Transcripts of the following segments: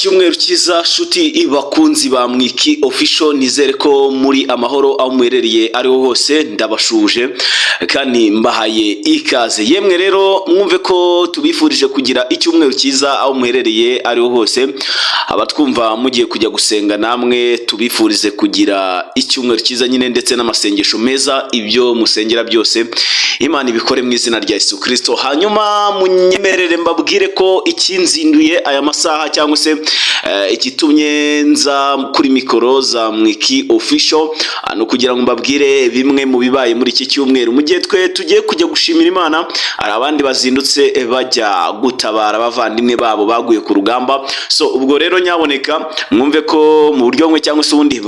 Icyumweru cyiza, shuti bakunzi ba Mwiki Official. Nizere ko muri amahoro aho muherereye ariho hose. Ndabashuje kandi mbahaye ikaze. Yemwe rero, mwumve ko tubifurije kugira icyumweru cyiza aho muherereye ariho hose. Abatwumva mugiye kujya gusenga, namwe tubifurize kugira icyumweru cyiza nyine, ndetse n'amasengesho meza. Ibyo musengera byose, Imana ibikore mu izina rya Yesu Kristo. Hanyuma munyemerere mbabwire ko ikinzinduye aya masaha, cyangwa se igitumye nza kuri mikoro za Mwiki Official, ni ukugira ngo mbabwire bimwe mu bibaye muri iki cyumweru. Mu gihe twe tugiye kujya gushimira Imana, hari abandi bazindutse bajya gutabara abavandimwe babo baguye ku rugamba. So ubwo rero, nyaboneka mwumve ko mu buryo bumwe cyangwa se ubundi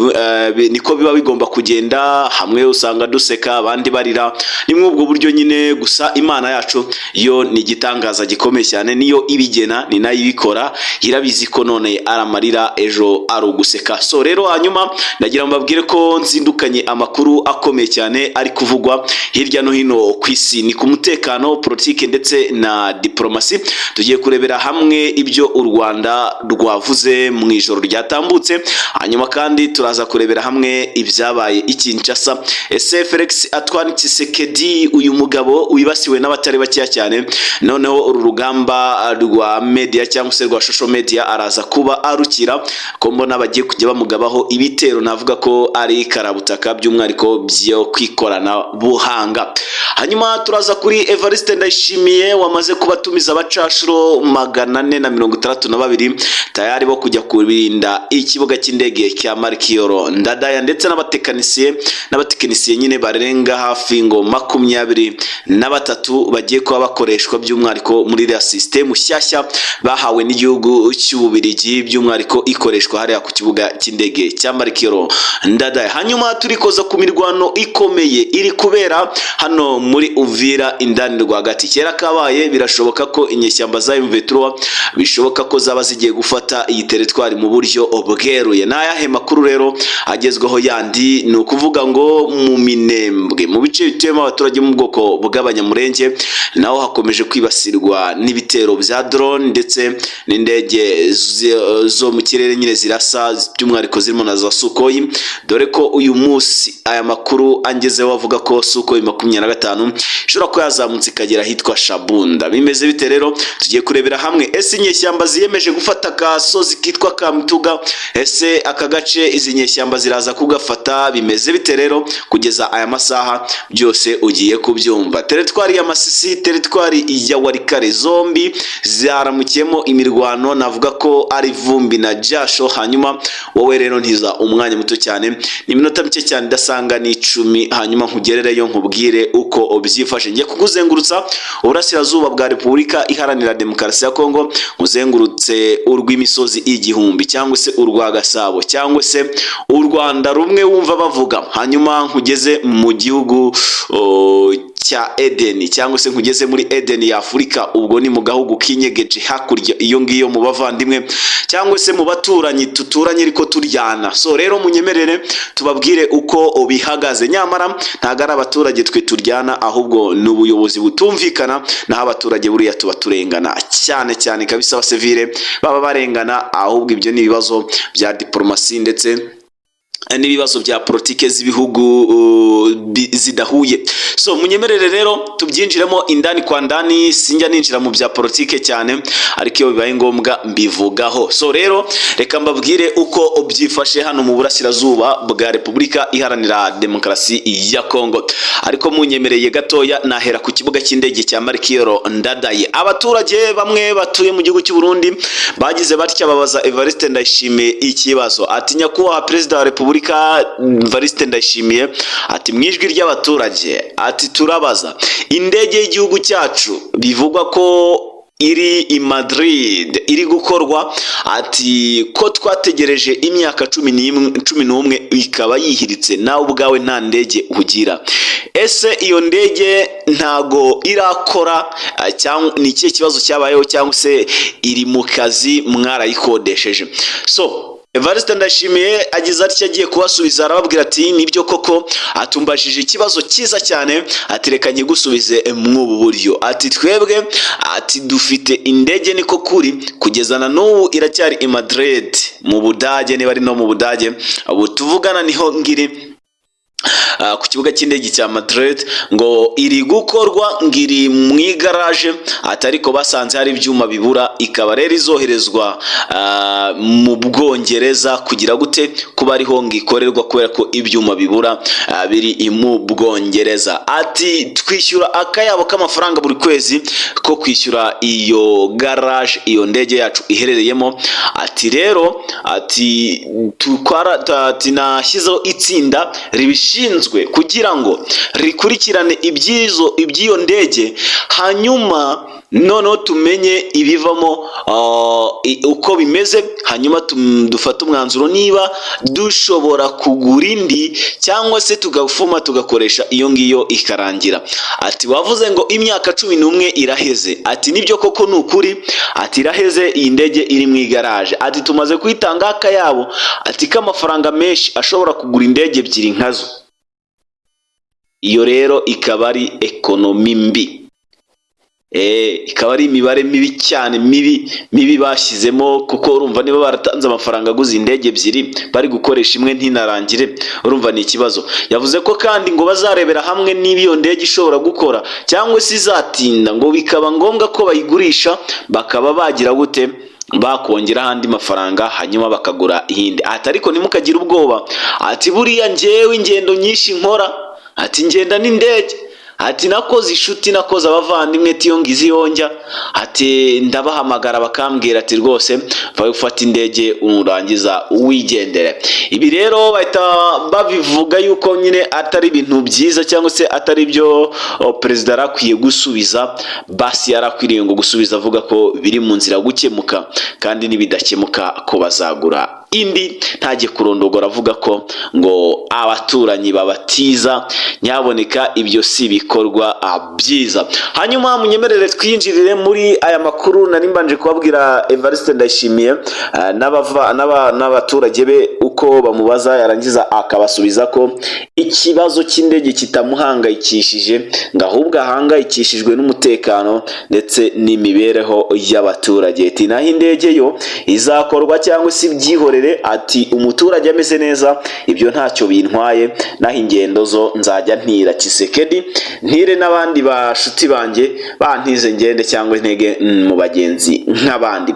niko biba bigomba kugenda. Hamwe usanga duseka, abandi barira. Ni muri ubwo buryo nyine. Gusa Imana yacu yo ni igitangaza gikomeye cyane, niyo ibigena, ni nayo ibikora. Irabizi ko none ari amarira, ejo ari uguseka. So rero, hanyuma ndagira ngo mbabwire ko nzindukanye amakuru akomeye cyane ari kuvugwa hirya no hino ku isi. Ni ku mutekano, politiki ndetse na diplomasi. Tugiye kurebera hamwe ibyo u Rwanda rwavuze mu ijoro ryatambutse. Hanyuma kandi turaza kurebera hamwe ibyabaye i Kinshasa. Ese Felix Antoine Tshisekedi, uyu mugabo wibasiwe n'abatari bakeya cyane, noneho uru rugamba rwa media cyangwa se rwa social media araza kuba arukira ko? Mbona bagiye kujya bamugabaho ibitero, navuga ko ari karabutaka, by'umwihariko byo kwikoranabuhanga. Hanyuma turaza kuri Evariste Ndayishimiye wamaze kubatumiza abacashuro 462 tayari bo kujya kurinda ikibuga cy'indege cya Melchior Ndadaye, ndetse n'abatekinisiye nyine barenga hafi ngo 23 bagiye kuba bakoreshwa by'umwihariko muri iriya sisitemu nshyashya bahawe n'igihugu cy'Ububirigi, by'umwihariko ikoreshwa hariya ku kibuga cy'indege cya Melchior Ndadaye. Hanyuma turikoza ku mirwano ikomeye iri kubera hano muri Uvira indani rwagati. Kera kabaye, birashoboka ko inyeshyamba za M23 bishoboka ko zaba zigiye gufata iyi teritwari mu buryo bweruye. N'ayahe makuru rero agezweho yandi? Ni ukuvuga ngo mu Minembwe, mu bice bituyemo abaturage mu bwoko bw'Abanyamurenge, naho hakomeje kwibasirwa n'ibitero bya drone ndetse n'indege zo mu kirere nyine zirasa, by'umwihariko zirimo na za Sukhoi, dore ko uyu munsi aya makuru angezeho avuga ko Sukhoi 25 ishobora kuba yazamutse ikagera ahitwa Shabunda. Bimeze bite rero? Tugiye kurebera hamwe. Ese inyeshyamba ziyemeje gufata akasozi kitwa Kamituga, ese aka gace izi nyeshyamba ziraza kugafata? Bimeze bite rero kugeza aya masaha? Byose ugiye kubyumva. Teritwari ya Masisi, teritwari ya Walikale, zombi zaramukiyemo imirwano, navuga ko ari vumbi na jasho. Hanyuma wowe rero ntiza umwanya muto cyane, ni iminota mike cyane idasanga ni 10, hanyuma nkugerereyo nkubwire uko byifashe. Ngiye kukuzengurutsa uburasirazuba bwa Repubulika Iharanira Demokarasi ya Kongo, uzengurutse urw'imisozi igihumbi, cyangwa se urwa Gasabo, cyangwa se u Rwanda rumwe wumva bavuga, hanyuma nkugeze mu gihugu cya Edeni, cyangwa se nkugeze muri Edeni ya Afurika. Ubwo ni mu gahugu k'inyegeje hakurya iyo ngiyo, mu bavandimwe cyangwa se mu baturanyi tuturanye ariko turyana. So rero, munyemerere tubabwire uko bihagaze. Nyamara ntabwo ari abaturage twe turyana, ahubwo ni ubuyobozi butumvikana. Naho abaturage buriya tuba turengana cyane cyane kabisa, abasivile baba barengana. Ahubwo ibyo ni ibibazo bya diporomasi ndetse n'ibibazo bya politike z'ibihugu zidahuye. So munyemerere rero tubyinjiremo indani kwa ndani. Sinjya ninjira mu bya politike cyane, ariko iyo bibaye ngombwa mbivugaho. So rero, reka mbabwire uko byifashe hano mu burasirazuba bwa Repubulika Iharanira Demokarasi ya Kongo. Ariko munyemereye gatoya nahera ku kibuga cy'indege cya Melchior Ndadaye. Abaturage bamwe batuye mu gihugu cy'u Burundi bagize batya babaza Evariste Ndayishimiye ikibazo, ati: "Nyakubahwa Perezida wa Repubulika Evariste Ndayishimiye," ati, "mu ijwi ry'abaturage," ati, "turabaza indege y'igihugu cyacu bivugwa ko iri i Madrid iri gukorwa," ati, "ko twategereje imyaka 11, 11 ikaba yihiritse, nawe ubwawe nta ndege ugira. Ese iyo ndege ntago irakora, cyangwa ni ikihe kibazo cyabayeho, cyangwa se iri mu kazi mwarayikodesheje?" So Evariste Ndayishimiye agize atya, agiye kubasubiza, arababwira ati: "Nibyo koko, atumbajije ikibazo cyiza cyane." Ati: "Reka nkigusubize mw'ubu buryo." Ati: "Twebwe," ati, "dufite indege, niko kuri, kugeza na n'ubu iracyari i Madrid mu Budage." Niba ari no mu Budage, ubu tuvugana niho ngiri ku kibuga cy'indege cya Madrid. Ngo iri gukorwa, ngo iri mu igaraje. Ati: "Ariko basanze hari ibyuma bibura, ikaba rero izoherezwa mu Bwongereza kugira gute, kuba ariho ngo ikorerwa, kubera ko ibyuma bibura biri mu Bwongereza." Ati: "Twishyura akayabo k'amafaranga buri kwezi ko kwishyura iyo garage iyo ndege yacu iherereyemo." Ati rero, ati tukwara, ati: "Nashyizeho itsinda ribishinzwe kugira ngo rikurikirane iby'iyo ndege, hanyuma noneho tumenye ibivamo, uko bimeze, hanyuma dufate umwanzuro niba dushobora kugura indi cyangwa se tugafuma tugakoresha iyo ngiyo ikarangira." Ati: "Wavuze ngo imyaka 11 iraheze." Ati: "Nibyo koko, ni ukuri." Ati: "Iraheze iyi ndege iri mu igaraje." Ati: "Tumaze kuyitanga akayabo," ati, "k'amafaranga menshi ashobora kugura indege ebyiri nkazo." Iyo rero ikaba ari economy mbi, ikaba ari imibare mibi cyane, mibi mibi bashyizemo, kuko urumva niba baratanze amafaranga aguze indege ebyiri, bari gukoresha imwe ntinarangire, urumva ni ikibazo. Yavuze ko kandi ngo bazarebera hamwe niba iyo ndege ishobora gukora cyangwa se izatinda, ngo bikaba ngombwa ko bayigurisha, bakaba bagira gute, bakongeraho andi mafaranga, hanyuma bakagura iyindi. Ati: "Ariko ntimukagire ubwoba." Ati: "Buriya njyewe ingendo nyinshi nkora," ati, "ngenda n'indege." Ati: "Nakoze inshuti, nakoze abavandimwe tiyo ngizi yonjya." Ati: "Ndabahamagara bakambwira ati rwose va ufata indege urangiza wigendere." Ibi rero bahita babivuga yuko nyine atari ibintu byiza, cyangwa se atari byo perezida yari akwiye gusubiza. Basi yari akwiriye ngo gusubiza avuga ko biri mu nzira gukemuka, kandi nibidakemuka ko bazagura indi, ntajye kurondogora avuga ko ngo abaturanyi babatiza. Nyaboneka, ibyo si ibikorwa byiza. Hanyuma munyemerere twinjirire muri aya makuru nari mbanje kubabwira. Evariste Ndayishimiye n'abaturage be uko bamubaza, yarangiza akabasubiza ko ikibazo cy'indege kitamuhangayikishije, ngo ahubwo ahangayikishijwe n'umutekano ndetse n'imibereho y'abaturage. Ati: "Naho indege yo izakorwa cyangwa se ibyihorere," ati, "umuturage ameze neza, ibyo ntacyo bintwaye. Naho ingendo zo nzajya ntira Tshisekedi, ntire n'abandi bashuti banjye bantize, ngende cyangwa intege mu bagenzi nk'abandi."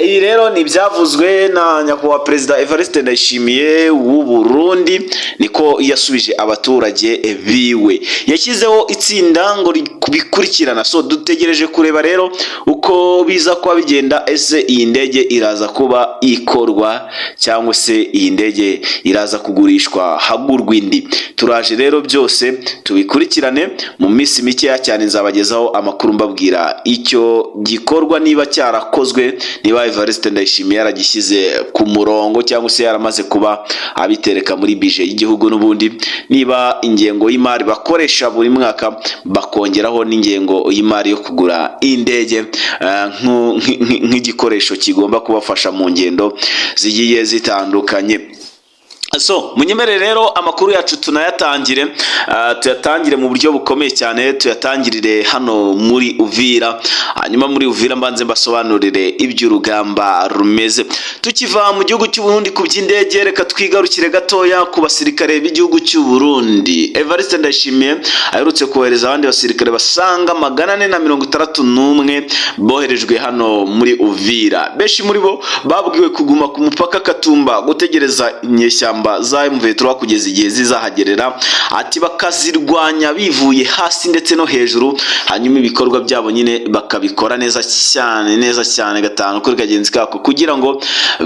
Ibi rero ni ibyavuzwe na nyakubahwa Perezida Evariste Ndayishimiye w'u Burundi, niko yasubije abaturage biwe. Yashyizeho itsinda ngo bikurikirana. So dutegereje kureba rero uko biza kuba bigenda. Ese iyi ndege iraza kuba ikorwa, cyangwa se iyi ndege iraza kugurishwa hagurwa indi? Turaje rero byose tubikurikirane. Mu minsi mikeya cyane nzabagezaho amakuru, mbabwira icyo gikorwa niba cyarakozwe, niba Evariste Ndayishimiye yaragishyize ku murongo, cyangwa se yaramaze kuba abitereka muri budget y'igihugu n'ubundi, niba ingengo y'imari bakoresha buri mwaka bakongeraho n'ingengo y'imari yo kugura indege nk'igikoresho kigomba kubafasha mu ngendo zigiye zitandukanye. So munyemere rero amakuru yacu tunayatangire, tuyatangire mu buryo bukomeye cyane, tuyatangirire hano muri Uvira. Hanyuma muri Uvira mbanze mbasobanurire iby'urugamba rumeze. Tukiva mu gihugu cy'u Burundi ku by'indege, reka twigarukire gatoya ku basirikare b'igihugu cy'u Burundi. Evariste Ndayishimiye aherutse kohereza abandi basirikare basaga 461, boherejwe hano muri Uvira. Benshi muri bo babwiwe kuguma ku mupaka Katumba gutegereza inyeshyamba za M23 kugeza igihe zizahagerera, ati bakazirwanya bivuye hasi ndetse no hejuru, hanyuma ibikorwa byabo nyine bakabikora neza cyane, neza cyane, gatanu kuri kagenzi kako, kugira ngo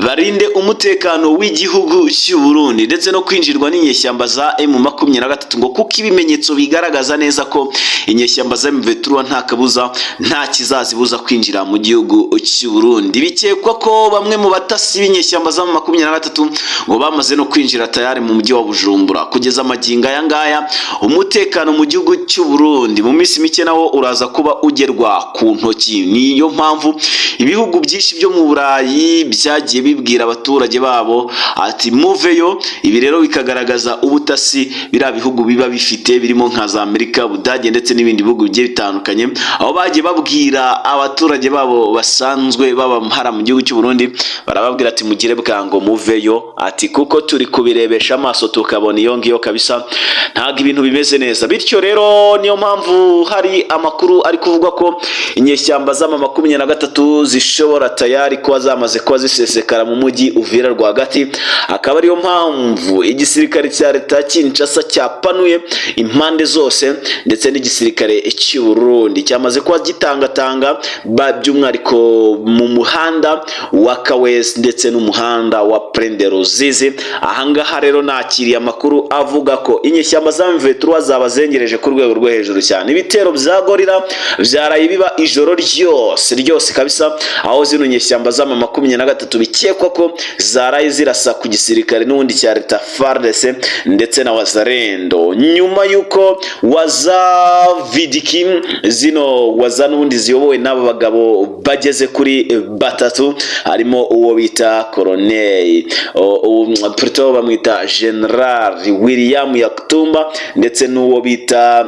barinde umutekano w'igihugu cy'u Burundi ndetse no kwinjirwa n'inyeshyamba za M23, ngo kuko ibimenyetso bigaragaza neza ko inyeshyamba za M23 nta kabuza, nta kizazibuza kwinjira mu gihugu cy'u Burundi. Bikekwa ko bamwe mu batasi b'inyeshyamba za M23 ngo bamaze no kwinjira. kwinjira tayari mu mujyi wa Bujumbura. Kugeza amagingo aya ngaya, umutekano mu gihugu cy'u Burundi mu minsi mike nawo uraza kuba ugerwa ku ntoki. Niyo mpamvu ibihugu byinshi byo mu Burayi byagiye bibwira abaturage babo ati muveyo. Ibi rero bikagaragaza ubutasi biriya bihugu biba bifite, birimo nka za Amerika, Budage ndetse n'ibindi bihugu bigiye bitandukanye, aho bagiye babwira abaturage babo basanzwe baba hara mu gihugu cy'u Burundi, barababwira ati mugire bwango muveyo, ati kuko turi kubirebesha amaso tukabona iyo ngiyo kabisa ntabwo ibintu bimeze neza. Bityo rero niyo mpamvu hari amakuru ari kuvuga ko inyeshyamba z'ama 23 zishobora tayari kuba zamaze kuba zisesekara mu mujyi Uvira rwagati, akaba ariyo mpamvu igisirikare cya leta ya Kinshasa cyapanuye impande zose, ndetse n'igisirikare cy'u Burundi cyamaze kuba gitangatanga, by'umwihariko mu muhanda wa Kawesi ndetse n'umuhanda wa Plaine Ruzizi. Ahangaha rero nakiriye amakuru avuga ko inyeshyamba za M23 zabazengereje ku rwego rwo hejuru cyane. Ibitero bya gorira byaraye biba ijoro ryose ryose kabisa, aho zino nyeshyamba z'ama 23 bikekwa ko zaraye zirasa ku gisirikare n'ubundi cya leta, FARDC ndetse na Wazalendo, nyuma y'uko Wazavidiki, zino waza n'ubundi ziyobowe n'aba bagabo bageze kuri batatu, harimo uwo bita Colonel, plutôt bamwita General William Yakutumba, ndetse n'uwo bita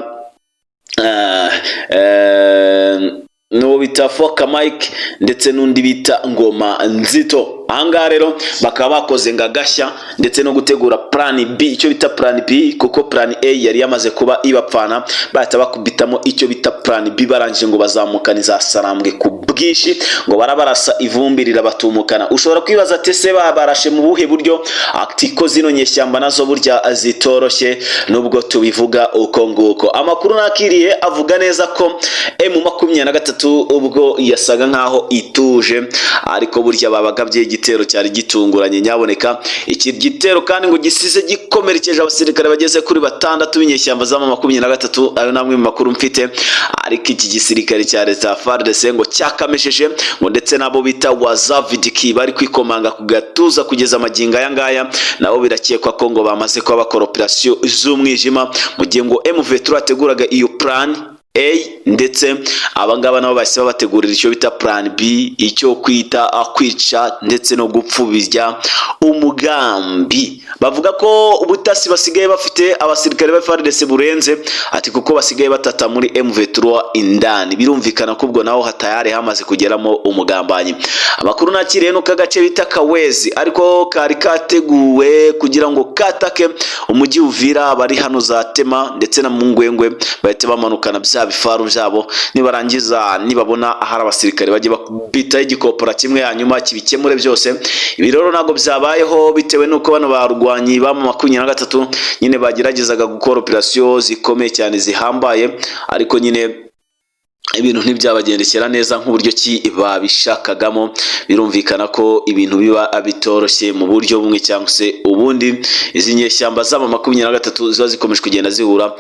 Foka Mike, ndetse n'undi bita Ngoma Nzito. Ahangaha rero bakaba bakoze ngo agashya ndetse no gutegura plan B, icyo bita plan B, kuko plan A yari yamaze kuba ibapfana, bahita bakubitamo icyo bita plan B. Barangije ngo bazamukana za Sarambwe ku bwinshi, ngo barabarasa ivumbi rirabatumukana. Ushobora kwibaza ati ese babarashe mu buhe buryo? Ati ko zino nyeshyamba nazo burya zitoroshye, nubwo tubivuga uko nguko. Amakuru nakiriye avuga neza ko M23 ubwo yasaga nkaho ituje, ariko burya babagabye igitero cyari gitunguranye nyaboneka. Iki gitero kandi ngo gisize gikomerekeje abasirikare bageze kuri batandatu b'inyeshyamba z'ama 23. Ayo ni amwe mu makuru mfite. Ariko iki gisirikare cya leta, FARDC, ngo cyakamesheje ngo ndetse n'abo bita Wazavidiki bari kwikomanga ku gatuza kugeza amagingo aya ngaya, nabo birakekwa ko ngo bamaze kuba bakora operasiyo z'umwijima, mu gihe ngo M23 yateguraga iyo plan A, ndetse abangaba nabo bahise babategurira icyo bita plan B, icyo kwita kwica ndetse no gupfubya umugambi. Bavuga ko ubutasi basigaye bafite abasirikare ba FARDC burenze, ati kuko basigaye batata muri M23 indani. Birumvikana ko ubwo naho hatayari hamaze kugeramo umugambanyi. Amakuru nakiriye nuko agace bita Kawezi ariko kari kateguwe kugira ngo katake umujyi Uvira, bari hano za Tema ndetse na Mungwengwe, bahite bamanukana bya bifaru byabo, nibarangiza nibabona ahari abasirikare bajye bakubitaho igikopora kimwe, hanyuma kibikemure byose. Ibi rero ntabwo byabayeho, bitewe n'uko bano barwanyi ba 23 nyine bageragezaga gukora operasiyo zikomeye cyane zihambaye, ariko nyine ibintu ntibyabagendekera neza nk'uburyo ki babishakagamo. Birumvikana ko ibintu biba bitoroshye mu buryo bumwe cyangwa se ubundi. Izi nyeshyamba z'ama 23 ziba zikomeje kugenda zihura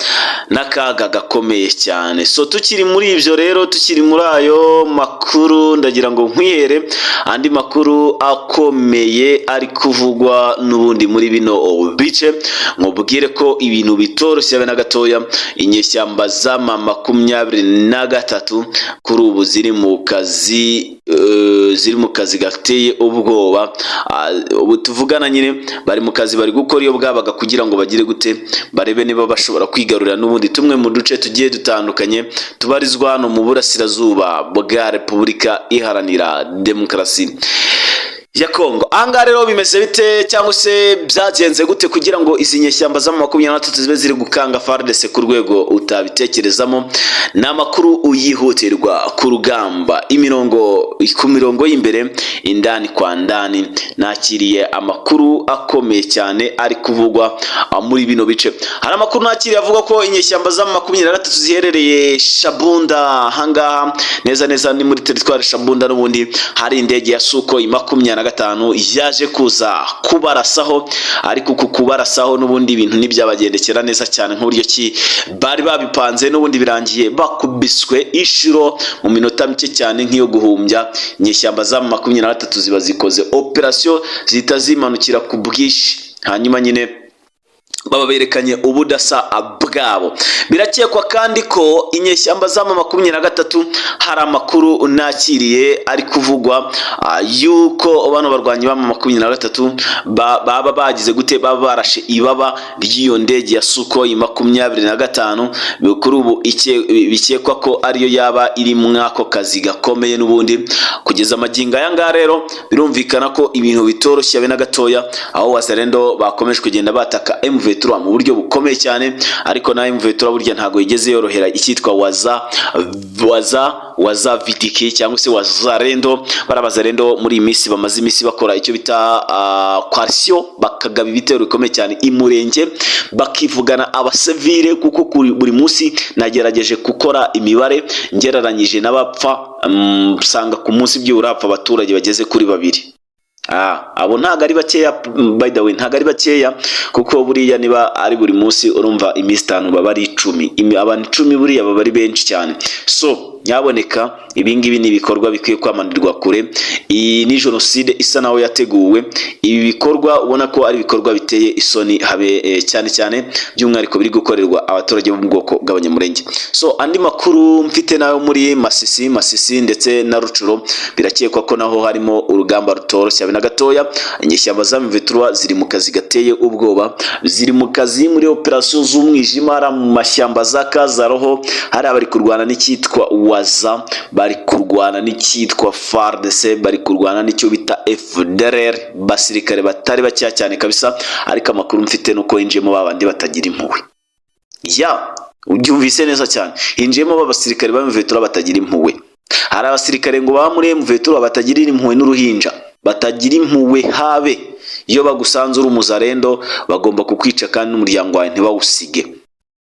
n'akaga gakomeye cyane. So tukiri muri ibyo rero, tukiri muri ayo makuru, ndagira ngo nkwihere andi makuru akomeye ari kuvugwa n'ubundi muri bino bice, nkubwire ko ibintu bitoroshye habe na gatoya. Inyeshyamba z'ama 23 kuri ubu ziri mu kazi gateye ubwoba. Ubu tuvugana nyine bari mu kazi, bari gukora iyo bwabaga kugira ngo bagire gute, barebe niba bashobora kwigarurira n'ubundi tumwe mu duce tugiye dutandukanye tubarizwa hano mu burasirazuba bwa Repubulika Iharanira Demokarasi ya Kongo. Ahangaha rero bimeze bite, cyangwa se byagenze gute kugira ngo izi nyeshyamba z'ama 23 zibe ziri gukanga FARDC ku rwego utabitekerezamo? Ni amakuru yihutirwa ku rugamba, imirongo ku mirongo y'imbere, indani kwa ndani. Nakiriye amakuru akomeye cyane ari kuvugwa muri bino bice. Hari amakuru nakiriye avuga ko inyeshyamba z'ama 23 ziherereye Shabunda, ahangaha neza neza ni muri teritwari Shabunda, n'ubundi hari indege ya Sukhoi 25 yaje kuza kubarasaho. Ariko uku kubarasaho n'ubundi ibintu ntibyabagendekera neza cyane nk'uburyo ki bari babipanze. N'ubundi birangiye bakubiswe ishuro mu minota mike cyane nk'iyo guhumbya. Inyeshyamba za 23 ziba zikoze operasiyo, zihita zimanukira ku bwinshi. Hanyuma nyine baba berekanye ubudasa bwabo. Birakekwa kandi ko inyeshyamba za M23, hari amakuru nakiriye ari kuvugwa yuko bano barwanyi ba M23 baba bagize gute, baba barashe ibaba ry'iyo ndege ya Sukhoi 25. Kuri ubu bikekwa ko ariyo yaba iri mwako kazi gakomeye n'ubundi kugeza amagingo aya ngaya. Rero birumvikana ko ibintu bitoroshye habe na gatoya, aho Wazalendo bakomeje kugenda bataka M23 mu buryo bukomeye cyane. Ariko na M23 burya ntabwo yigeze yorohera icyitwa waza VDK cyangwa se Wazalendo. Barabazalendo muri iyi minsi bamaze iminsi bakora icyo bita coalition, bakagaba ibitero bikomeye cyane imurenge, bakivugana abasivile, kuko kuri buri munsi nagerageje gukora imibare ngereranyije n'abapfa, usanga ku munsi byibura hapfa abaturage bageze kuri babiri. Abo ntabwo ari bakeya, by the way, ntabwo ari bakeya, kuko buriya niba ari buri munsi, urumva iminsi 5 baba ari 10. Abantu 10 buriya baba ari benshi cyane. So nyaboneka, ibi ngibi ni ibikorwa bikwiye kwamanirwa kure. Iyi ni jenoside isa naho yateguwe. Ibi bikorwa ubona ko ari ibikorwa biteye isoni habe cyane cyane by'umwihariko biri gukorerwa abaturage bo mu bwoko bw'Abanyamurenge. So andi makuru mfite nayo muri Masisi ndetse na Rutshuru, birakekwa ko naho harimo urugamba rutoroshye habe na gatoya. Inyeshyamba za M23 ziri mu kazi gateye ubwoba, ziri mu kazi muri operasiyo z'umwijima hari mu mashyamba za Kazaroho. Hari abari kurwana n'icyitwa Waza, bari kurwana n'icyitwa FARDC, bari kurwana n'icyo bita FDLR, basirikare batari bakeya cyane kabisa. Ariko amakuru mfite nuko hinjiyemo babandi batagira impuhwe. Ya, ubyumvise neza cyane, hinjiyemo abasirikare ba M23 batagira impuhwe. Hari abasirikare ngo baba muri M23 batagirira impuhwe n'uruhinja, batagira impuhwe habe. Iyo bagusanze uri umuzarendo, bagomba kukwica kandi n'umuryango wawe ntibawusige.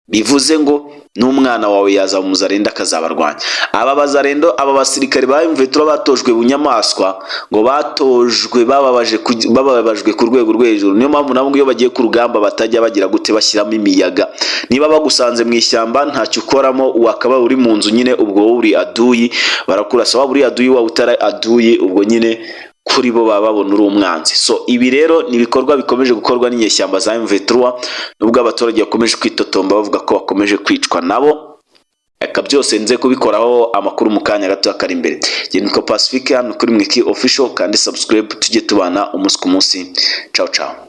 Bivuze ngo n'umwana wawe yazaba umuzarendo akazabarwanya. Aba bazarendo, aba basirikare ba M23 batojwe bunyamaswa, ngo batojwe bababajwe ku rwego rwo hejuru. Niyo mpamvu nabo ngo iyo bagiye ku rugamba batajya bagira gute, bashyiramo imiyaga. Niba bagusanze mu ishyamba ntacyo ukoramo, wakaba uri mu nzu nyine, ubwo wowe uri aduyi, barakurasa. Waba uri aduyi, waba utari aduyi, ubwo nyine kuri bo baba babona uri umwanzi. So ibi rero ni ibikorwa bikomeje gukorwa n'inyeshyamba za M23, nubwo abaturage bakomeje kwitotomba bavuga ko bakomeje kwicwa nabo. Reka byose nze kubikoraho amakuru mu kanya gato kari imbere. Nitwa Pacifique hano kuri Mwiki Official, kandi subscribe tujye tubana umunsi ku munsi. Ciao ciao.